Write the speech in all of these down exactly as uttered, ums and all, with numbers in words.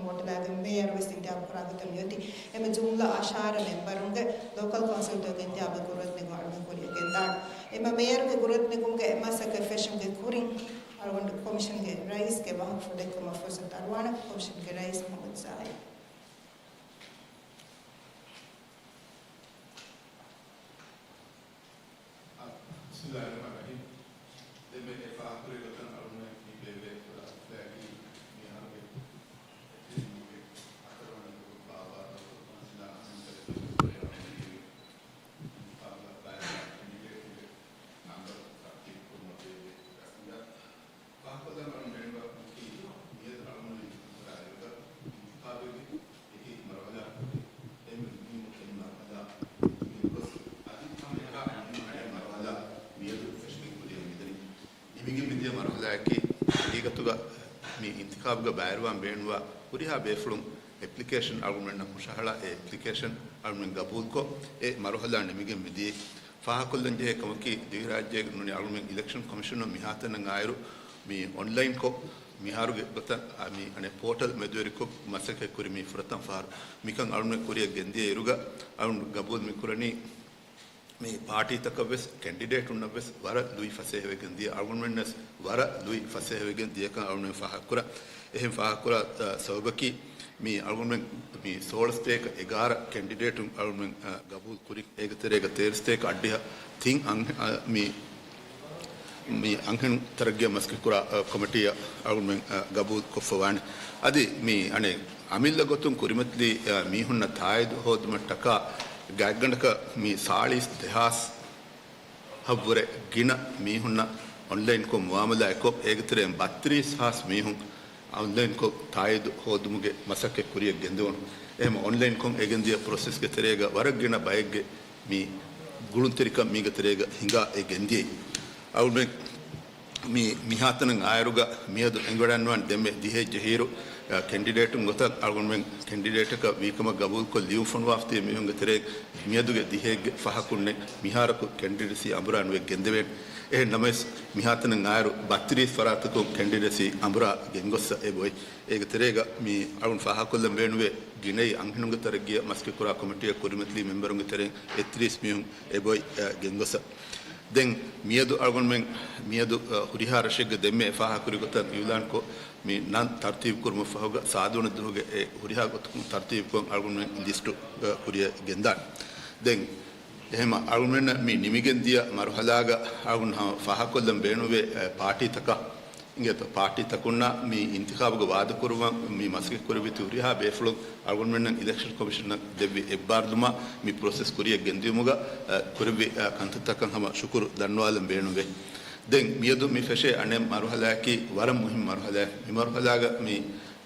ޕޯޓަލާގެ މޭޔަރު ވެސް އިންތިހާބު ކުރާ ގޮތަށް މިއޮތީ. އެމަ ޖުމްލަ އަށާރަ މެމްބަރުންގެ ލޯކަލް ކައުންސިލްތަކުގެ އިންތިހާބުގެ ކުރިއަށް ނެގުން އަޅުގަނޑު ކުރިއަށް ގެންދާނެ. އެމަ މޭޔަރުގެ ކުރިއަށް ނެގުމުގެ އެ މަސައްކަތް ފެށުމުގެ ކުރިން އަޅުގަނޑު ކޮމިޝަންގެ ރައީސްގެ ވާހަކަފުޅު ދެއްކުމަށް ފުރުސަތު ދަރުވާނެ. ކޮމިޝަންގެ ރައީސް މުހައްމަދު ޒާހިދު. بسم الله الرحمن الرحيم. ދެންމެ އެ ފާހަގަކުރި ގޮތަށް އަޅުގަނޑު މި ބޭއްވޭ ކުޑަ ހަފްތާއަކީ މިހާރުގެ އެޕްރީލުގެ ހަތަރުވަނަ ދުވަހު ބާވާ ދައުތު ކައުންސިލާ އަހަރުން ކަލެކްޓް ކުރެވޭ އިންތިޚާބުގަ ބައިވެރި ކެންޑިޑޭޓުންގެ ނަންބަރު ތަރުތީބު ކުރުމަށް ބޭއްވޭ ރަސްމިއްޔާތު. ފާހަގަކޮށްލަން އަޅުގަނޑު ބޭނުންވާ ކަމަކީ، މިއަދު އަޅުގަނޑުމެން ކުރާ އިރުގަ އިންތިޚާބެއްގެ އެކި މަރުހަލާ ކުރި. އެހެންވެ މި އެންމެ މަރުހަލާ ގޮސް އަދި ހަމައެކަނި މަރުހަލާ މިއަދު ފެށިގެން ކުރިއަށް މިދަނީ. ނިމިގެން މިދިޔަ މަރުހަލާއަކީ ހަގީގަތުގަ މި އިންތިޚާބުގަ ބައިވެރިވާން ބޭނުންވާ ހުރިހާ ބޭފުޅުން އެޕްލިކޭޝަން އަޅުގަނޑުމެންނަށް ހުށަހަޅާ، އެ އެޕްލިކޭޝަން އަޅުގަނޑުމެން ގަބޫލުކޮށް، އެ މަރުހަލާ ނިމިގެން މިދިޔައީ. ފާހަގަކޮށްލަންޖެހޭ ކަމަކީ، ދިވެހިރާއްޖޭގަ ނޫނީ އަޅުގަނޑުމެން އިލެކްޝަން ކޮމިޝަނުން މިހާތަނަށް އާއިރު މި އޮންލައިންކޮށް، މިހާރުގެ ގޮތަށް އަ، މި އަނެއް ޕޯޓަލް މެދުވެރިކޮށް މަސައްކަތް ކުރި މި ފުރަތަމަ ފަހަރު. މިކަން އަޅުގަނޑުމެން ކުރިއަށް ގެންދިޔަ އިރުގަ އަޅުގަނޑު ގަބޫލު މިކުރަނީ، މި ޕާޓީތަކަށްވެސް ކެންޑިޑޭޓުންނަށްވެސް ވަރަށް ލުއި ފަސޭހަވެގެން ދިޔަ، އަޅުގަނޑުމެންނަށް ވެސް ވަރަށް ލުއި ފަސޭހަވެގެން ދިޔަކަން އަޅުގަނޑުމެން ފާހަގަކުރާ. އެހެން ފާހަގަކުރާ، އަ، ސަބަބަކީ، މި އަޅުގަނޑުމެން މި ސޯޅަ ސަތޭކަ އެގާރަ ކެންޑިޑޭޓުން އަޅުގަނޑުމެން، އަ، ގަބޫލު ކުރި. އޭގެ ތެރޭގަ ތޭރަ ސަތޭކަ އަށްޑިހަ ތިން އަން-، އަ، މި، މި އަންހެނުން ތަރައްގީއަށް މަސައްކަތްކުރާ، އަ، ކޮމިޓީއަށް އަޅުގަނޑުމެން، އަ، ގަބޫލު ކޮށްފަވާނެ. އަދި މި އަނެއް އަމިއްލަ ގޮތުން ކުރިމަތިލީ، އަ، މީހުންނަށް ތާއީދު ހޯދުމަށްޓަކާ ގާތްގަނޑަކަށް މި ސާޅީސް ދެހާސް އަށްވުރެ ގިނަ މީހުންނަށް އޮންލައިންކޮށް މުއާމަލާތްކޮށް، އޭގެ ތެރެއިން ބައްތިރީސް ހާސް މީހުން އޮންލައިންކޮށް ތާއީދު ހޯދުމުގެ މަސައްކަތް ކުރިއަށް ގެންދެވުނު. އެހެން އޮންލައިންކޮށް އެ ގެންދިޔަ ޕްރޮސެސްގެ ތެރޭގަ ވަރަށް ގިނަ ބައެއްގެ މި ގުޅުންތެރިކަން މީގެ ތެރޭގަ ހިނގާ އެ ގެންދިޔައީ. އަޅުގަނޑުމެން މި މިހާތަނަށް އާއިރުގަ މިއަދު އެނގިވަޑައިގަންނަވާނެ ދެންމެ ދިހައެއް ޖެހިއިރު، އަ، ކެންޑިޑޭޓުން ގޮތަށް އަޅުގަނޑުމެން ކެންޑިޑޭޓަކަށް ވީކަމަށް ގަބޫލުކޮށް ލިޔުން ފޮނުވާފަ ތިބި މީހުންގެ ތެރޭ މިއަދުގެ ދިހައެއްގެ ފަހަކުންނެއް މިހާރަކު ކެންޑިޑެސީ އަނބުރާ ނުވެ ގެންދެވޭނެ. އެހެން ނަމަވެސް، މިހާތަނަށް އާއިރު ބައްތިރީސް ފަރާތަކުން ކެންޑިޑެސީ އަނބުރާ ގެންގޮއްސަ އެބައޮތް. އޭގެ ތެރޭގަ މި އަޅުން ފާހަގަކޮށްލަން ބޭނުވޭ ގިނައީ އަންހެނުންގެ ތަރައްގީއަށް މަސައްކަތްކުރާ ކޮމިޓީއަށް ކުރިމަތިލީ މެމްބަރުންގެ ތެރެއިން އެއްތިރީސް މީހުން އެބައޮތް، އަ، ގެންގޮއްސަ. ދެން މިއަދު އަޅުގަނޑުމެން މިއަދު، އަ، ހުރިހާ ރަށެއްގެ ދެންމެ އެ ފާހަގަކުރި ގޮތަށް އިއުލާންކޮށް، މި ނަން ތަރުތީބު ކުރުމަށް ފަހުގަ ސާދަވަނަ ދުވަހުގެ އެ ހުރިހާ ގޮތަކުން ތަރުތީބުކޮށް އަޅުގަނޑުމެން ލިސްޓު، އަ، ކުރިއަށް ގެންދާނެ. ދެން އެހެމަ އަޅުގަނޑުމެންނަށް މި ނިމިގެން ދިޔަ މަރުހަލާގަ އަޅުގަނޑު ހަމަ ފާހަގަކޮށްލަން ބޭނުންވޭ، އަ، ޕާޓީތަކަށް އިނގޭތޯ، ޕާޓީތަކުންނާ މި އިންތިޚާބުގަ ވާދަކުރުވަން މި މަސައްކަތް ކުރެއްވި ހުރިހާ ބޭފުޅުން އަޅުގަނޑުމެންނަށް އިލެކްޝަން ކޮމިޝަނަށް ދެއްވި އެއްބާރުލުމާ މި ޕްރޮސެސް ކުރިއަށް ގެންދިޔުމުގަ، އަ، ކުރެއްވި، އަ، ކަންތައްތަކަށް ހަމަ ޝުކުރު ދަންނަވާލަން ބޭނުންވޭ. ދެން މިއަދު މި ފެށޭ އަނެއް މަރުހަލާއަކީ ވަރަށް މުހިންމު މަރުހަލާއެއް. މި މަރުހަލާގަ މި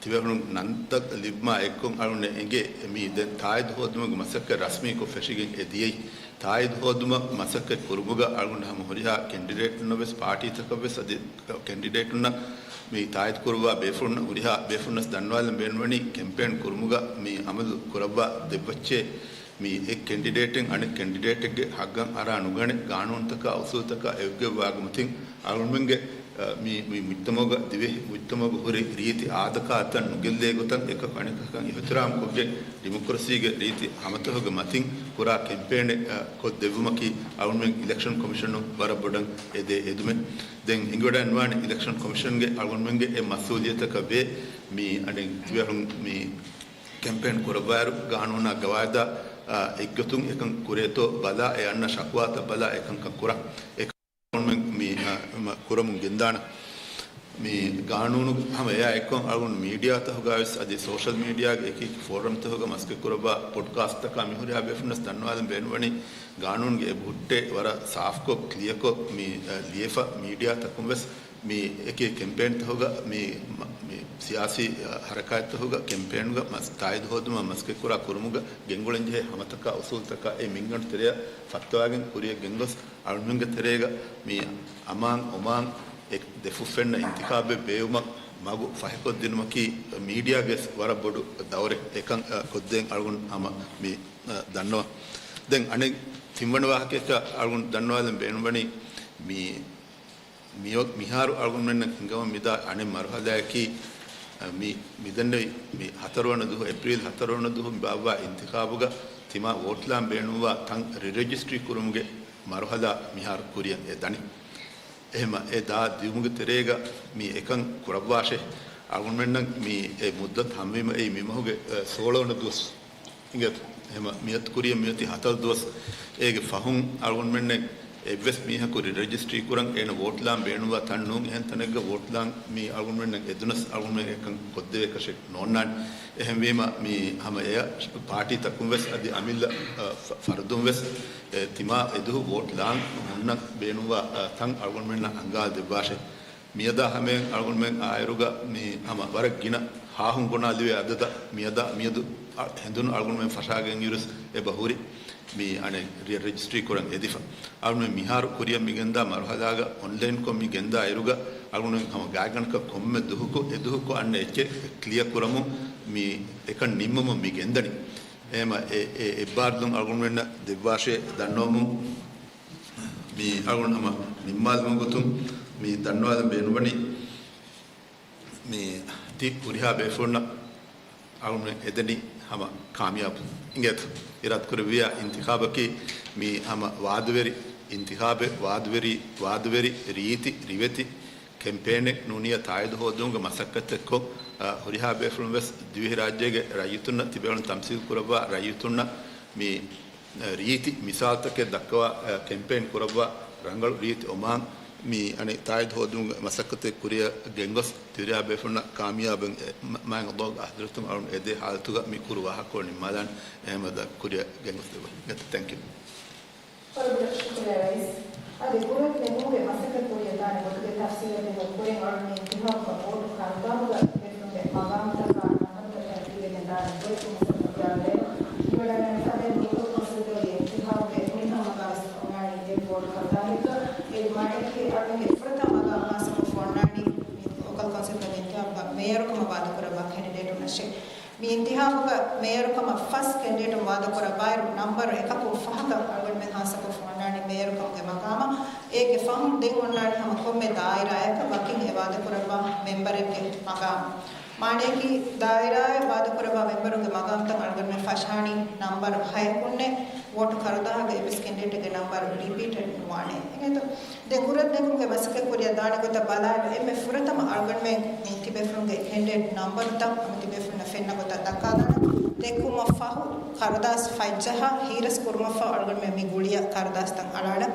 ތިބޭފުޅުން ނަންތައް ލިބުމާ އެއްކޮށް އަޅުގަނޑަށް އެނގޭ މި ދެން ތާއީދު ހޯދުމުގެ މަސައްކަތް ރަސްމީކޮށް ފެށިގެން އެ ދިޔައީ. ތާއީދު ހޯދުމަށް މަސައްކަތް ކުރުމުގަ އަޅުގަނޑު ހަމަ ހުރިހާ ކެންޑިޑޭޓުންނަށް ވެސް ޕާޓީތަކަށް ވެސް އަދި ކެންޑިޑޭޓުންނަށް މި ތާއީދު ކުރުއްވާ ބޭފުޅުންނަށް ހުރިހާ ބޭފުޅުންނަށް ދަންނަވާލަން ބޭނުންވަނީ ކެމްޕޭން ކުރުމުގަ މި އަމަލު ކުރައްވާ ދެއްވައްޗޭ މި އެއް ކެންޑިޑޭޓެއް އަނެއް ކެންޑިޑޭޓެއްގެ ހައްގަށް އަރާ ނުގަނެ ގާނޫނުތަކާ އުސޫލުތަކާ އެއްގޮތްވާގޮތުން އަޅުގަނޑުމެންގެ، އަ، މި، މި މުޖްތަމަޢުގަ ދިވެހި މުޖްތަމަޢުގަ ހުރި ރީތި އާދަކާތައް ނުގެއްލޭ ގޮތަށް އެކަކު އަނެކަކަށް އިޙްތިރާމް ކޮށްގެން ޑިމޮކްރަސީގެ ރީތި ހަމަތަކުގެ މަތިން ކުރާ ކެމްޕޭނެއް، އަ، ކޮށްދެއްވުމަކީ އަޅުގަނޑުމެން އިލެކްޝަން ކޮމިޝަނުން ވަރަށް ބޮޑަށް އެދޭ އެދުމެއް. ދެން އެނގިވަޑައިގަންނަވާނެ އިލެކްޝަން ކޮމިޝަންގެ އަޅުގަނޑުމެންގެ އެ މަސްއޫލިއްޔަތަކަށް ވޭ މި އަނެއް ތިބޭފުޅުން މި ކެމްޕޭން ކުރައްވާއިރު، ގާނޫނާ ގަވާއިދާ، އާ، އެއްގޮތުން އެކަން ކުރޭތޯ ބަލާ، އެ އަންނަ ޝަކުވާތައް ބަލާ، އެކަންކަން ކުރަން. އެކަން މި، އާ، މަ-، ކުރަމުން ގެންދާނެ. މި ގާނޫނު ހަމަ އެއާ އެއްކޮށް އަޅުގަނޑު މީޑިއާތަކުގަ ވެސް އަދި ސޯޝަލް މީޑިއާގެ އެކި އެކި ފޯރަމްތަކުގަ މަސައްކަތް ކުރައްވާ ޕޮޑްކާސްޓްތަކާ މި ހުރިހާ ބޭފުޅުންނަސް ދަންނަވާލަން ބޭނުންވަނީ، ގާނޫނުގެ އެ ބުހުއްޓެއް ވަރަށް ސާފްކޮށް، ކްލިއަކޮށް މި، އަ، ލިޔެފަ މީޑިއާތަކުން ވެސް މި އެކި ކެމްޕޭންތަކުގަ މި، މަ-، މި ސިޔާސީ، އަ، ހަރަކާތްތަކުގަ ކެމްޕޭންގަ މަސް-، ތާއީދު ހޯދުމަށް މަސައްކަތްކުރާ ކުރުމުގަ ގެންގުޅެންޖެހޭ ހަމަތަކާ އުސޫލުތަކާ އެ މިންގަނޑު ތެރެއަށް ފައްތަވާގެން ކުރިއަށް ގެންގޮސް، އަޅުގަނޑުމެންގެ ތެރޭގަ މި އަމާން އޮމާން އެ ދެފުށް ފެންނަ އިންތިޚާބެއް ބޭއްވުމަށް މަގު ފަހިކޮށްދިނުމަކީ މީޑިއާގެ ވެސް ވަރަށް ބޮޑު ދައުރެއް. އެކަން، އަ، ކޮށްދޭން އަޅުގަނޑު ހަމަ މި، އަ، ދަންނަވަން. ދެން އަނެއް ތިންވަނަ ވާހަކަޔަކަށް އަޅުގަނޑު ދަންނަވާލަން ބޭނުންވަނީ މި މިއޮ-، މިހާރު އަޅުގަނޑުމެންނަށް ހިނގަމުން މިދާ އަނެއް މަރުހަލާއަކީ، މި، މިދެންނެވި މި ހަތަރުވަނަ ދުވަހު، އޭޕްރީލް ހަތަރުވަނަ ދުވަހު މި ބާއްވާ އިންތިޚާބުގަ ތިމާ ވޯޓްލާން ބޭނުންވާ ތަން ރީ ރެޖިސްޓްރީ ކުރުމުގެ މަރުހަލާ މިހާރު ކުރިއަށް އެ ދަނީ. އެހެމަ އެ ދާ ދިއުމުގެ ތެރޭގަ މި އެކަން ކުރައްވާށޭ. އަޅުގަނޑުމެންނަށް މި އެ މުއްދަތު ހަމަވީމަ އެއީ މި މަހުގެ، އެ، ސޯޅަވަނަ ދުވަސް. އިނގޭތަ؟ އެހެމަ މިއަދު ކުރިއަށް މިއޮތީ ހަތަރު ދުވަސް. އޭގެ ފަހުން އަޅުގަނޑުމެންނެއް އެއްވެސް މީހަކު ރީ ރެޖިސްޓްރީ ކުރަން އޭނަ ވޯޓްލާން ބޭނުންވާ ތަން ނޫން. އެހެން ތަނެއްގަ ވޯޓްލާން މި އަޅުގަނޑުމެންނަށް އެދުނަސް އަޅުގަނޑުމެން އެކަން ކޮށްދެވޭކަށެއް ނޯންނާނެ. އެހެންވީމަ މި ހަމަ އެޔަށް ޕާޓީތަކުން ވެސް އަދި އަމިއްލަ، އަ، ފަ-، ފަރުދުން ވެސް އެ ތިމާ އެދުހު ވޯޓް ލާން ހުންނަން ބޭނުންވާ، އަ، ތަން އަޅުގަނޑުމެންނަށް އަންގާ ދެއްވާށޭ. މިއަދާ ހަމަޔަށް އަޅުގަނޑުމެން އާއިރުގަ މި ހަމަ ވަރަށް ގިނަ ހާހުން ގޮނާލިވޭ އަދަދަށް މިއަދާ މިއަދު، އަ، ހެނދުނު އަޅުގަނޑުމެން ފަށާގެން އިރުސް އެބަ ހުރި. މި އަނެއް ރި-، ރެޖިސްޓްރީ ކުރަން އެދިފަ. އަޅުގަނޑުމެން މިހާރު ކުރިއަށް މި ގެންދާ މަރުހަލާގަ އޮންލައިންކޮށް މި ގެންދާ އިރުގަ އަޅުގަނޑުމެން ހަމަ ގާތްގަނޑަކަށް ކޮންމެ ދުހަކު އެ ދުހަކު އަންނަ އެއްޗެއް ކްލިއަރ ކުރަމުން މި އެކަން ނިންމަމުން މި ގެންދަނީ. އެހެމަ އެ، އެ، އެއްބާރުލުން އަޅުގަނޑުމެންނަށް ދެއްވާށޭ ދަންނަވަމުން. މި އަޅުގަނޑު ހަމަ ނިންމާލުމުގެ ގޮތުން މި ދަންނަވާލަން ބޭނުންވަނީ، މި ތި ހުރިހާ ބޭފުޅުންނަށް އަޅުގަނޑު އެދެނީ ހަމަ ކާމިޔާބު އިނގޭތަ؟ އިރާދަކުރެއްވިޔާ އިންތިޚާބަކީ މި ހަމަ ވާދަވެރި އިންތިޚާބެއް، ވާދަވެރި، ވާދަވެރި ރީތި، ރިވެތި ކެމްޕޭނެއް ނޫނިއްޔާ ތާއީދު ހޯދުމުގެ މަސައްކަތެއްކޮށް، އަ، ހުރިހާ ބޭފުޅުން ވެސް ދިވެހިރާއްޖޭގެ ރައްޔިތުންނަށް ތިބޭފުޅުން ތަމްސީލް ކުރައްވާ ރައްޔިތުންނަށް މި ރީތި މިސާލުތަކެއް ދައްކަވާ، އަ، ކެމްޕޭން ކުރައްވާ ރަނގަޅު ރީތި އޮމާން މި އަނެއް ތާއީދު ހޯދުމުގެ މަސައްކަތެއް ކުރިއަށް ގެންގޮސް، ތިހުރިހާ ބޭފުޅުންނަށް ކާމިޔާބެއް މާތް ﷲ ގެ ޙަޟްރަތުން އަޅުން އެދޭ ޙާލަތުގަ މި ކުރު ވާހަކަ ނިންމާލާން. އެހެމަ ދާ ކުރިއަށް ގެންގޮސް ދެއްވަން. ތެންކް ޔޫ. ވަރަށް ބޮޑަށް ޝުކުރިއްޔާ ރައީސް. އަދި ގުރަތް ނެގުމުގެ މަސައްކަތް ކުރިއަށް ދާނެ ގޮތުގެ ތަފްސީލެއް ދެއްވުން ކުރިން އަޅުން މި އިންތިޚާބުގަ ވޯޓު ކަރުދާހުގަ ބޭފުޅުންގެ މަގާމްތަކާ ނަންބަރުތަކެއް ލިބިގެން ދާނެ ގޮތް މަސައްކަތް ކުރާނެ. މިވަޑައިގެން ފަދައިން ލޯކަލް ކައުންސިލްގައި އިންތިޚާބުގެ މިހާ މަގާ ވެސް އޮންނާނީ އެ ވޯޓު ކަރުދާހެއްގަ. އޭގެ މާނައަކީ އަޅުންގެ ފުރަތަމަ މަގާމް ހާއްސަކޮށް އޮންނާނީ މި ލޯކަލް ކައުންސިލްގެ އިންތިޚާބުގަ މޭޔަރުކަމަށް ވާދަކުރައްވާ ކެނޑިޑޭޓުންނަށޭ. މި އިންތިޚާބުގަ މޭޔަރުކަމަށް ފަސް ކެންޑިޑޭޓުން ވާދަކުރައްވާއިރު، ނަންބަރު އެކަކުން ފަހަކަށް އަޅުގަނޑުމެން ހާއްސަކޮށް އޮންނާނީ މޭޔަރުކަމުގެ މަގާމަށް. އޭގެ ފަހުން ދެން އޮންނާނީ ހަމަ ކޮންމެ ދާއިރާއަކަށް ވަކިން އެ ވާދަކުރައްވާ މެމްބަރެއްގެ މަގާމު. މާނައަކީ، ދާއިރާއަށް ވާދަކުރައްވާ މެމްބަރުންގެ މަގާމްތައް އަޅުގަނޑުމެން ފަށާނީ ނަންބަރު ހަޔަކުންނޭ. ވޯޓު ކަރުދާހުގެ އެއްވެސް ކެންޑިޑޭޓެއްގެ ނަންބަރު ރިޕީޓެޑް ނުވާނެ. އިނގޭތޯ؟ ދެން ގުރަތް ނެގުމުގެ މަސައްކަތް ކުރިއަށް ދާނެ ގޮތަށް ބަލާއިރު، އެންމެ ފުރަތަމަ އަޅުގަނޑުމެން މި ތިބޭފުޅުންގެ ކެންޑިޑޭޓް ނަންބަރުތައް މި ތިބޭފުޅުންނަށް ފެންނަ ގޮތަށް ދައްކާލާނަން. ދެއްކުމަށް ފަހު ކަރުދާސް ފައްޖަހާ ހީރަސް ކުރުމަށްފަހު އަޅުގަނޑުމެން މި ގުޅިއަށް ކަރުދާސްތައް އަޅާނަން.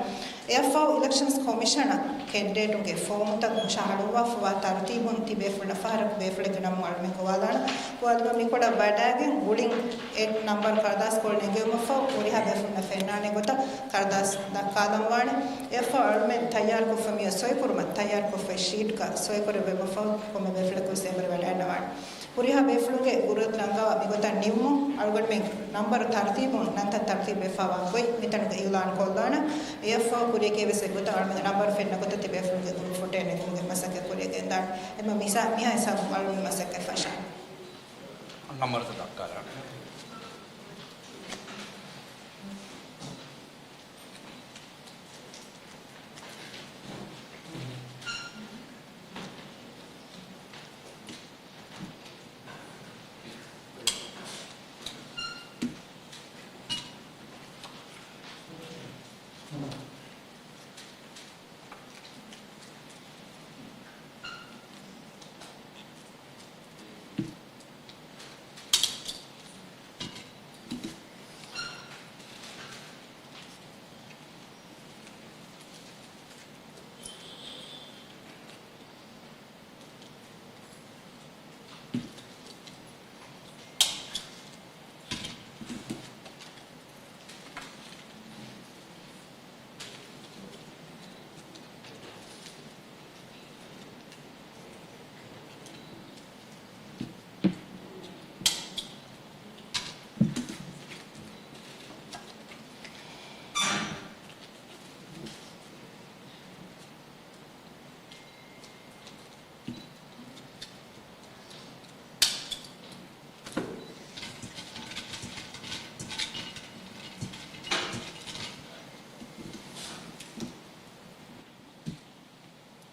އެއަށްފަހު އިލެކްޝަންސް ކޮމިޝަނަށް ކެންޑިޑޭޓުންގެ ފޯމުތައް ހުށަހަޅުއްވާ ފަވާ ތަރުތީބުން ތިބޭފުޅުންނަށް ފަހަރަކު ބޭފުޅެއްގެ ނަމުން އަޅުމެން ގޮވާލާނަން. ގޮވާލުމަށް މިކޮޅަށް ވަޑައިގެން ގުޅިން އެ ނަންބަރު ކަރުދާސް ކޮޅު ނެގެވުމަށްފަހު ހުރިހާ ބޭފުޅުންނަށް ފެންނާނެ ގޮތަށް ކަރުދާސް ދައްކާލަންވާނެ. އެއަށްފަހު އަޅުމެން ތައްޔާރުކޮށްފަ މިއޮތް ސޮއިކުރުމަށް ތައްޔާރުކޮށްފައި ޝީޓްގަ ސޮއިކުރެއްވުމަށްފަހު ކޮންމެ ބޭފުޅަކުވެސް އެބަ ވަޑައިގަންނަވާނެ. ހުރިހާ ބޭފުޅުންގެ ގުރަތް ރަނގަޅަށް މިގޮތަށް ނިމުމުން އަޅުގަނޑުމެން ނަންބަރު ތަރުތީބުން ނަންތައް ތަރުތީބުވެފަވާ ގޮތް މިތަނުގަ އިއުލާން ކޮށްލާނަން. އެއަށްފަހު ކުރިއަކީ ވެސް އެގޮތަށް އަޅުމެންގެ ނަންބަރު ފެންނަ ގޮތަށް ތިބޭފުޅުންގެ ގުރޫޕް ފޮޓޯ ނެގުމުގެ މަސައްކަތް ކުރިއަށް ގެންދާނެ. އެމަ މިސާ-، މިހާ ހިސާބުން އަޅުމެން މަސައްކަތް ފަށާނެ. ނަންބަރުތައް ދައްކާލާނެ.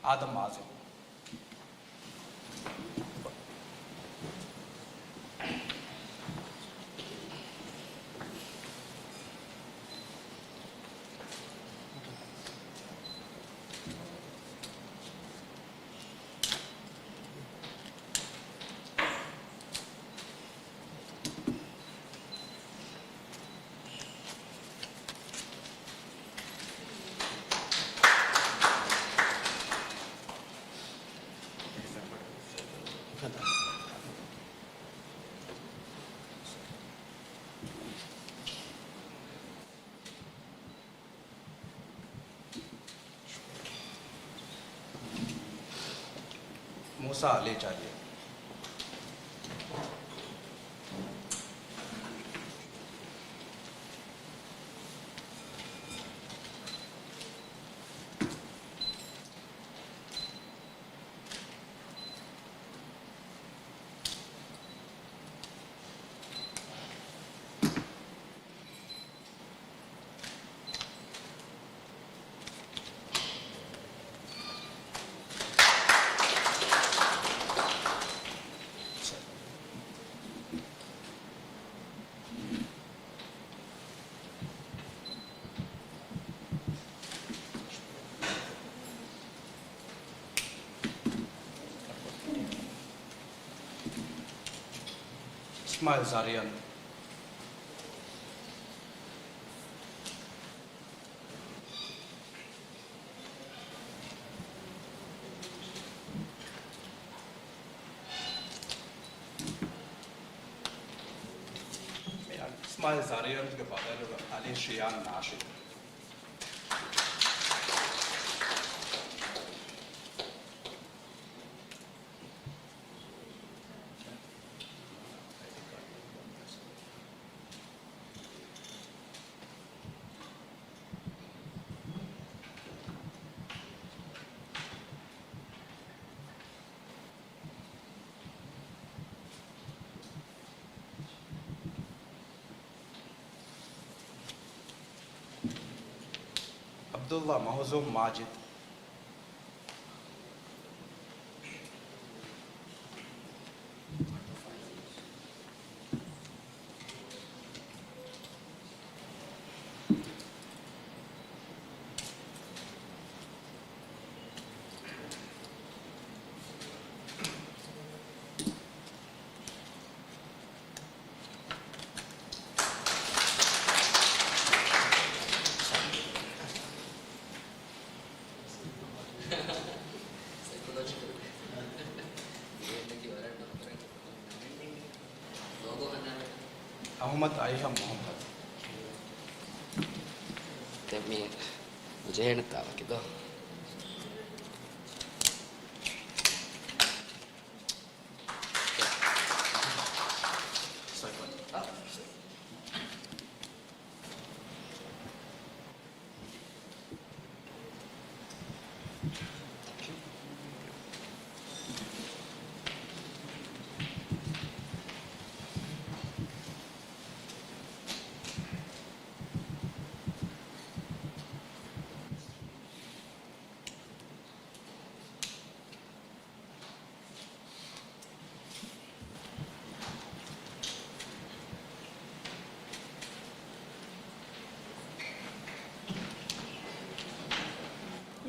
އާދަމް އާޒިމް. ސާ ލޭ ޗާލިޔަ. އިސްމާއިލް ޒަރިއަން. އިސްމާއިލް ޒަރިއަންގެ ބަދަލުގަ އަލީ ޝިޔާން ނާޝިދު. ޢަބްދުﷲ މަޚްޒޫމް މާޖިދު. އަޙްމަދު އައިހަން މުޙައްމަދު. ދެން މި ނުޖެހޭނެތާ ވަކި ދޯ؟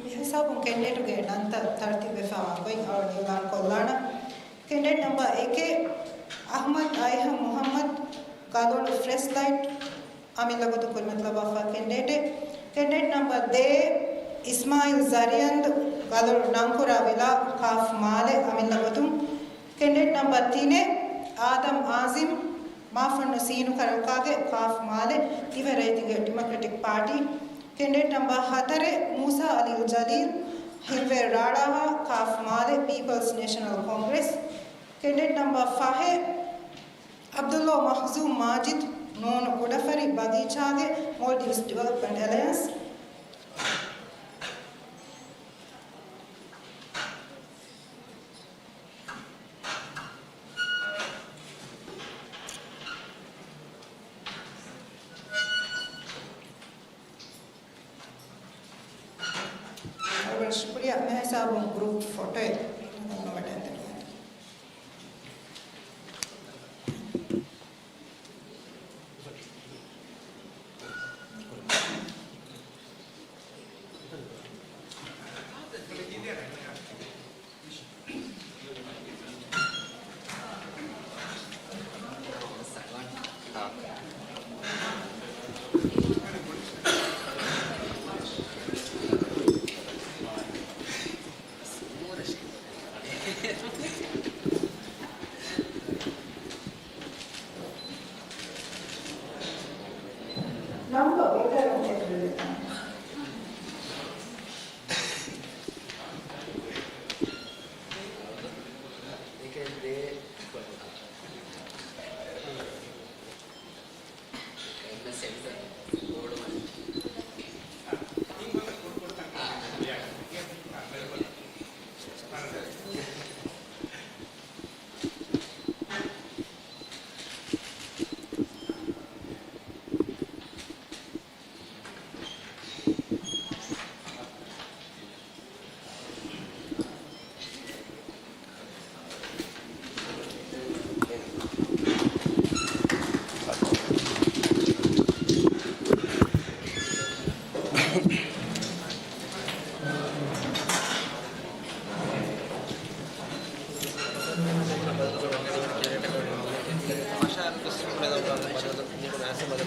މިހިސާބުން ކެންޑިޑޭޓުގެ ނަންތައް ތަރުތީބުވެފައިވާ ގޮތް އަޅުގަނޑު އިޢުލާން ކޮށްލާނަން. ކެންޑިޑޭޓް ނަމްބަރ އެކެއް، އަޙްމަދު އައިހަން މުޙައްމަދު، ގަލޮޅު ފްރެޝް ލައިޓް، އަމިއްލަ ގޮތުން ކުރިމަތިލައްވާފަ ކެންޑިޑޭޓެއް. ކެންޑިޑޭޓް ނަމްބަރ ދޭއް، އިސްމާއިލް ޒަރިއަންދު، ގަލޮޅު ނަންކުރާ ވިލާ، ކާފް މާލެ، އަމިއްލަ ގޮތުން. ކެންޑިޑޭޓް ނަމްބަރ ތިނެއް، އާދަމް އާޒިމް، މާފަންނު ސީނު ކަރަންކާގެ، ކާފް މާލެ، ދިވެހި ރައްޔިތުންގެ ޑިމޮކްރެޓިކް ޕާޓީ. ކެންޑިޑޭޓް ނަމްބަރ ހަތަރެއް، މޫސާ އަލީ ޖަލީލް، ހިންވޭރު ރާޅާހާ، ކާފް މާލެ، ޕީޕަލްސް ނޭޝަނަލް ކޮންގްރެސް. ކެންޑިޑޭޓް ނަމްބަރ ފަހެއް، ޢަބްދުﷲ މަޚްޒޫމް މާޖިދު، ނޫނު ކުޑަފަރި ބަގީޗާގެ، މޯލްޑިވްސް ޑިވެލޮޕްމަންޓް އެލަޔަންސް. އަޅުގަނޑު ޝުކުރިއްޔާ. މިހިސާބުން ގްރޫޕް ފޮޓޯއެއް ނުވަތަ އެންތަން ނަންބަ އޮޑަރުން އެއްވެވޭތޯ؟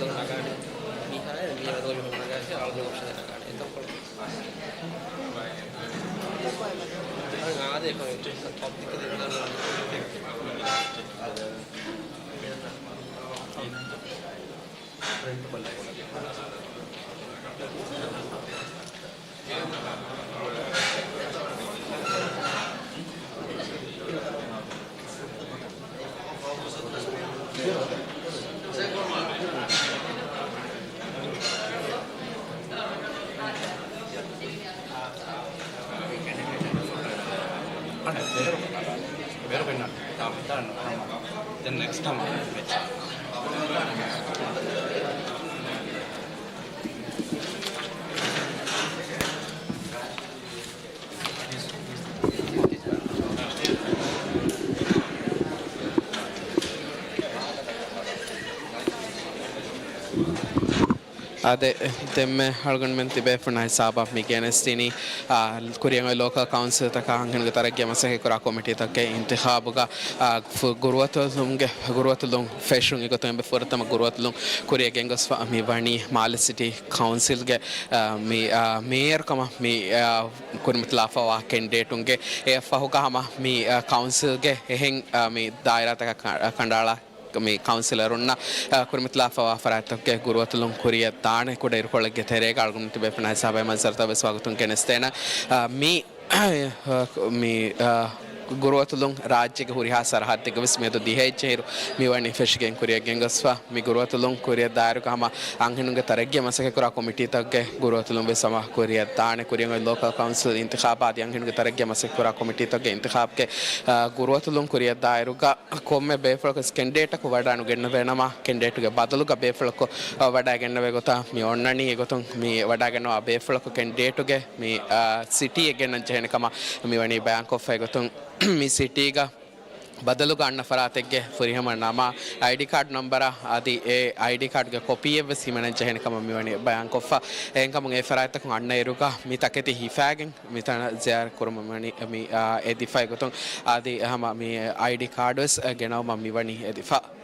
ނަގާނެ. މިހާރު މި ވަރުގަ މިހުން ނަގާފި އަޅުގެ އޮޕްޝަން ނަގާނެ. އެތަންކޮޅު. އާދެ، ކޮން ޓޮޕިކް ދެން އަނެއް ބޭރު، ބޭރު ގެންނަ ތާ މިތާ ނުކަމަ. ދެން ނެކްސްޓް ޓައިމް މެޗް. އާދެ، ދެންމެ އަޅުގަނޑުމެން ތިބޭފުޅުންނާ ހިސާބަށް މި ގެނެސްދިނީ، އާ، ކުރިއަށް އޮތް ލޯކަލް ކައުންސިލްތަކާ އަންހެނުންގެ ތަރައްގީއަށް މަސައްކަތްކުރާ ކޮމިޓީތަކުގެ އިންތިޚާބުގަ، އާ، ފު-، ގުރުއަތުލުމުގެ، ގުރުއަތުލުން ފެށުން އެގޮތުން އެންމެ ފުރަތަމަ ގުރުއަތުލުން ކުރިއަށް ގެންގޮސްފަ މި ވަނީ މާލެ ސިޓީ ކައުންސިލްގެ، އާ، މި، އާ، މޭޔަރު ކަމަށް މި، އާ، ކުރިމަތިލާފަވާ ކެންޑިޑޭޓުންގެ އެއަށްފަހުގަ ހަމަ މި، އާ، ކައުންސިލްގެ އެހެން، އާ، މި ދާއިރާތަކަށް ކަ-، ކަނޑައަޅާ މި ކައުންސިލަރުންނަށް، އާ، ކުރިމަތިލާފަވާ ފަރާތްތަކުގެ ގުރުއަތުލުން ކުރިއަށް ދާނެ ކުޑަ އިރުކޮޅެއްގެ ތެރޭގަ އަޅުގަނޑު ތިބޭފުޅުންނާ ހިސާބަށް މަންޒަރުތައް ވެސް ވަގުތުން ގެނެސްދޭނަން. އާ، މި، މި، އާ، ގުރުއަތުލުން ރާއްޖޭގެ ހުރިހާ ސަރަހައްދެއްގަ ވެސް މިއަދު ދިހައެއް ޖެހިއިރު މި ވަނީ ފެށިގެން ކުރިއަށް ގެންގޮސްފަ. މި ގުރުއަތުލުން ކުރިއަށް ދާއިރުގަ ހަމަ އަންހެނުންގެ ތަރައްގީއަށް މަސައްކަތްކުރާ ކޮމިޓީތަކުގެ ގުރުއަތުލުން ވެސް ހަމަ ކުރިއަށް ދާނެ. ކުރިއަށް އޮތް ލޯކަލް ކައުންސިލް އިންތިޚާބާ އަދި އަންހެނުންގެ ތަރައްގީއަށް މަސައްކަތްކުރާ ކޮމިޓީތަކުގެ އިންތިޚާބްގެ، އާ، ގުރުއަތުލުން ކުރިއަށް ދާއިރުގަ ކޮންމެ ބޭފުޅަކު ވެސް ކެންޑިޑޭޓަކު ވަޑައިނުގެންނެވޭނަމަ، ކެންޑިޑޭޓުގެ ބަދަލުގަ ބޭފުޅަކު، އާ، ވަޑައިގެންނެވޭ ގޮތަށް މި އޮންނަނީ. އެގޮތުން މި ވަޑައިގަންނަވާ ބޭފުޅަކު ކެންޑިޑޭޓުގެ މި، އާ، ސިޓީއެއް ގެންނަން ޖެހޭނެ ކަމަށް މި ވަނީ ބަޔާންކޮށްފަ. އެގޮތުން މި ސިޓީގަ ބަދަލުގަ އަންނަ ފަރާތެއްގެ ފުރިހަމަ ނަމާ، އައިޑީ ކާޑް ނަންބަރާ އަދި އެ އައިޑީ ކާޑްގެ ކޮޕީއެއް ވެސް ހިމެނަން ޖެހޭނެ ކަމަށް މިވަނީ ބަޔާންކޮށްފަ. އެހެންކަމުން އެ ފަރާތްތަކުން އަންނައިރުގަ މި ތަކެތި ހިފާގެން މިތަނަށް ޒިޔާރަތް ކުރުމަށް މިވަނީ މި، އާ، އެދިފަ. އެގޮތުން އަދި ހަމަ މި އައިޑީ ކާޑް ވެސް ގެނައުމަށް މިވަނީ އެދިފަ.